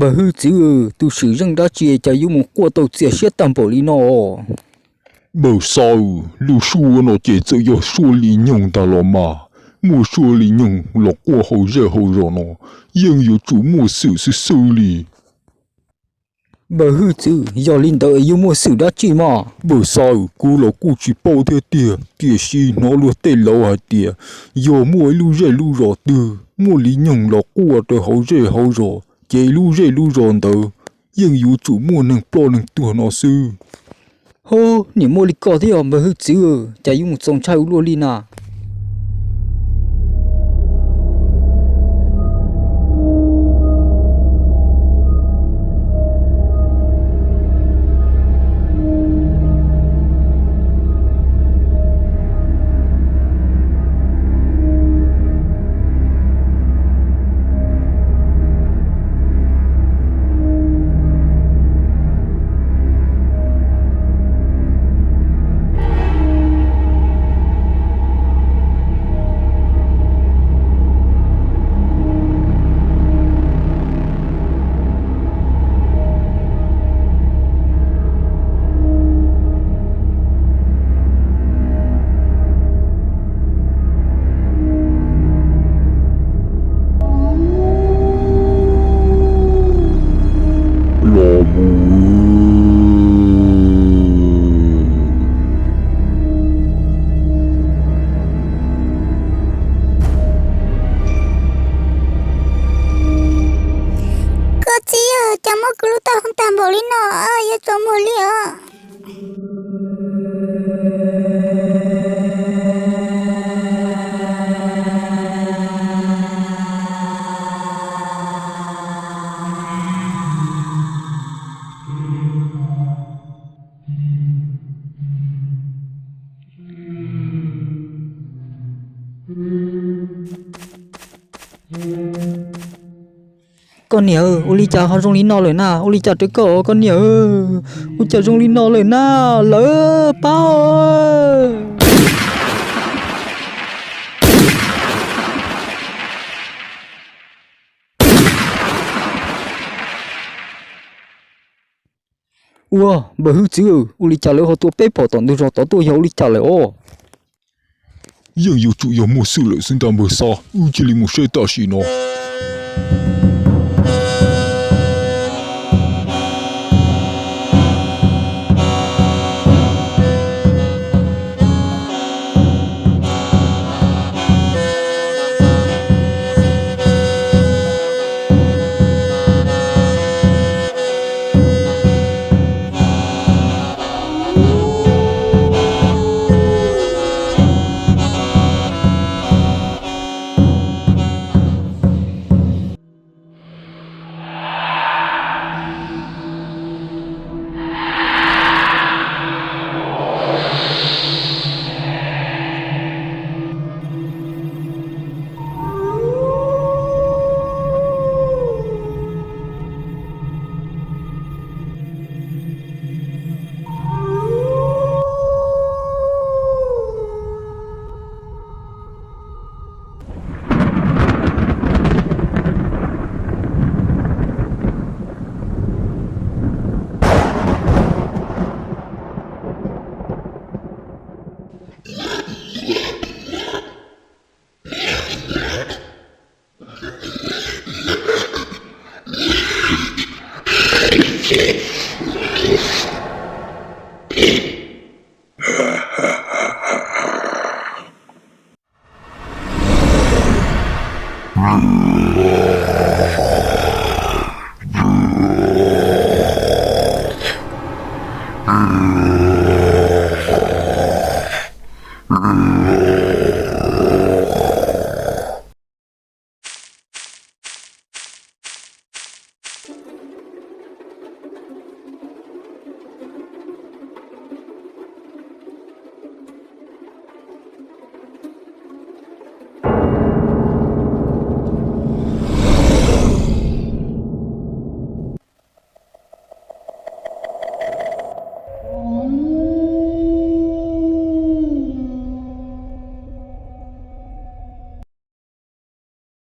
Npawg hwj txwv, tus sim zeej dab tsi cas yuav mus quaj tau txias siab tag npaum li no? Npawg Xab, lub suab no ces txawm yog suab li nyoog ntag los mas. Muaj suab li nyoog los quaj hauv zej hauv zos no, yeej yuav tsum muaj xwm xwb xwb li. Npawg hwj txwv, yog li ntawd yuav muaj xwm dab tsi mas? Npawg Xab, kuv los kuj tsis paub thiab tiag, tiam sis hnov luag tej laus hais tias yog muaj ib lub zej lub zos twg muaj li nyoog los quaj rau hauv zej hauv zos, ces lub zej lub zos ntawd yeej yuav tsum muaj neeg ploj neeg tuag no xwb. Ho, niam muaj li ko thiab os npawg hwj txwv, cas yuav mus txaus ntshai ua luaj li na. Los mus. Koj txiv, cas muab kuv lub taub hau tag npaum li no, yuav tsaus muag li os. Koj niam, ua li cas ho zoo li no lawm na? Ua li cas rau koj, koj niam? Ua cas zoo li no lawm na? Lawv pab. Ua, npawg hwj txwv, ua li cas lawv ho tua peb pom tom ntug zos tod tuaj, yog ua li cas lawm os? Yeej yuav tsum yog muaj xwm lawm xwb ntag npawg Xab, wb cia li mus saib tam sim no. Dim